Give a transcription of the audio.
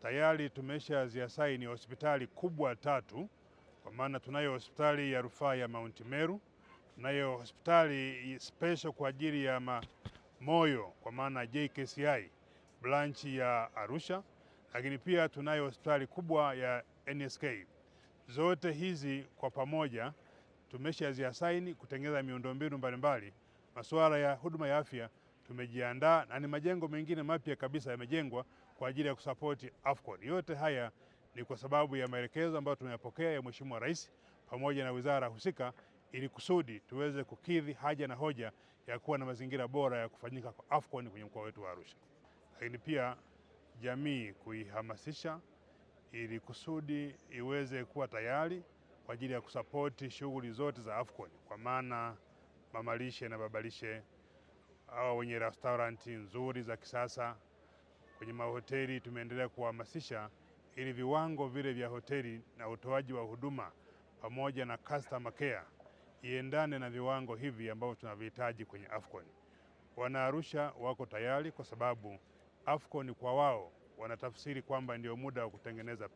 Tayari tumeshaziasaini hospitali kubwa tatu, kwa maana tunayo hospitali ya rufaa ya Mount Meru, tunayo hospitali special kwa ajili ya moyo kwa maana JKCI branch ya Arusha, lakini pia tunayo hospitali kubwa ya NSK. Zote hizi kwa pamoja tumeshaziasaini kutengeneza miundombinu mbalimbali. Masuala ya huduma ya afya tumejiandaa, na ni majengo mengine mapya kabisa yamejengwa kwa ajili ya kusapoti AFCON. Yote haya ni kwa sababu ya maelekezo ambayo tumeyapokea ya Mheshimiwa Rais pamoja na wizara husika, ili kusudi tuweze kukidhi haja na hoja ya kuwa na mazingira bora ya kufanyika kwa AFCON kwenye mkoa wetu wa Arusha. Lakini pia jamii kuihamasisha ili kusudi iweze kuwa tayari kwa ajili ya kusapoti shughuli zote za AFCON, kwa maana mamalishe na babalishe, hawa wenye restaurant nzuri za kisasa kwenye mahoteli tumeendelea kuhamasisha ili viwango vile vya hoteli na utoaji wa huduma pamoja na customer care iendane na viwango hivi ambavyo tunavihitaji kwenye AFCON. Wanaarusha wako tayari kwa sababu AFCON kwa wao wanatafsiri kwamba ndio muda wa kutengeneza